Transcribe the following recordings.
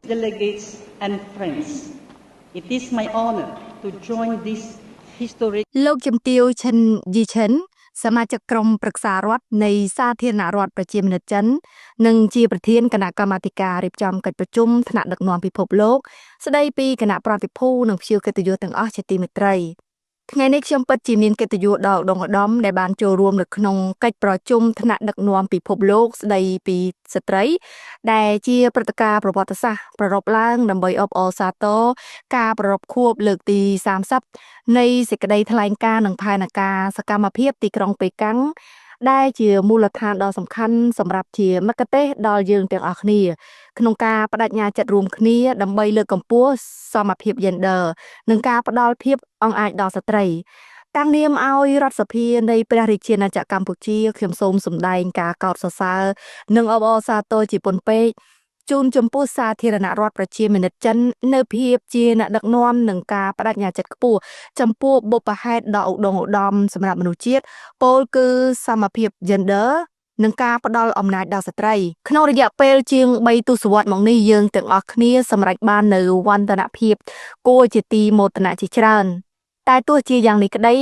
Delegates and friends, it is my honor to join this historic លោកជំទាវឈិនយីឈិនសមាជិកក្រុមប្រឹក្សារដ្ឋនៃសាធារណរដ្ឋប្រជាមានិតចិន និងជាប្រធានគណៈកម្មាធិការរៀបចំកិច្ចប្រជុំថ្នាក់ដឹកនាំពិភពលោក ស្ដីពីគណៈប្រតិភូនិងភ្ញៀវកិត្តិយសទាំងអស់ជាទីមេត្រីថ្ងៃនេះខ្ញុំពិតជាមានកិត្តិយសដ៏ឧត្តុង្គឧត្តមដែលបានចូលរួមនៅក្នុងកិច្ចប្រជុំថ្នាក់ដឹកនាំពិភពលោកស្ដីពីស្ត្រី ដែលជាព្រឹត្តិការណ៍ប្រវត្តិសាស្ត្រប្រារព្ធឡើងដើម្បីអបអរសាទរការប្រារព្ធខួបលើកទី30នៃសេចក្តីថ្លែងការណ៍និងផែនការសកម្មភាពទីក្រុងប៉េកាំងដែលជាមូលដ្ឋានដ៏សំខាន់សម្រាប់ជាមគ្គុទ្ទេសក៍ដល់យើងទាំងអស់គ្នា ក្នុងការបដិញ្ញាចិត្តរួមគ្នាដើម្បីលើកកម្ពស់សមភាពយេនឌ័រនិងការផ្ដល់ភាពអង់អាចដល់ស្ត្រី តាំងនាមឲ្យរដ្ឋសភានៃព្រះរាជាណាចក្រកម្ពុជាខ្ញុំសូមសម្ដែងការកោតសរសើរនិងអបអរសាទរជាពន់ពេកជូនចំពោះសាធារណរដ្ឋប្រជាមានិតចិននៅភាពជាអ្នកដឹកនាំនិងការបដិញ្ញាចិត្តខ្ពស់ចំពោះបុព្វហេតុដ៏ឧត្តុង្គឧត្តមសម្រាប់មនុស្សជាតិពោលគឺសមភាព gender និងការផ្ដល់អំណាចដល់ស្ត្រីក្នុងរយៈពេលជាង3ទសវត្សរ៍មកនេះយើងទាំងអស់គ្នាសម្រេចបាននូវវឌ្ឍនភាពគួរជាទីមោទនៈជាច្រើនតែទោះជាយ៉ាងនេះក្តី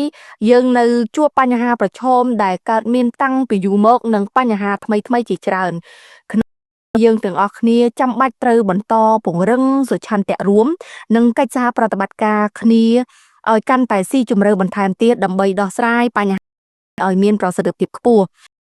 យើងនៅជួបបញ្ហាប្រឈមដែលកើតមានតាំងពីយូរមកនិងបញ្ហាថ្មីៗជាច្រើនក្នុងយើងទាំងអស់គ្នាចាំបាច់ត្រូវបន្តពង្រឹងសុឆន្ទៈរួមនិងកិច្ចសហប្រតិបត្តិការគ្នាឲ្យកាន់តែស៊ីជម្រៅបន្ថែមទៀតដើម្បីដោះស្រាយបញ្ហាឲ្យមានប្រសិទ្ធភាពខ្ពស់។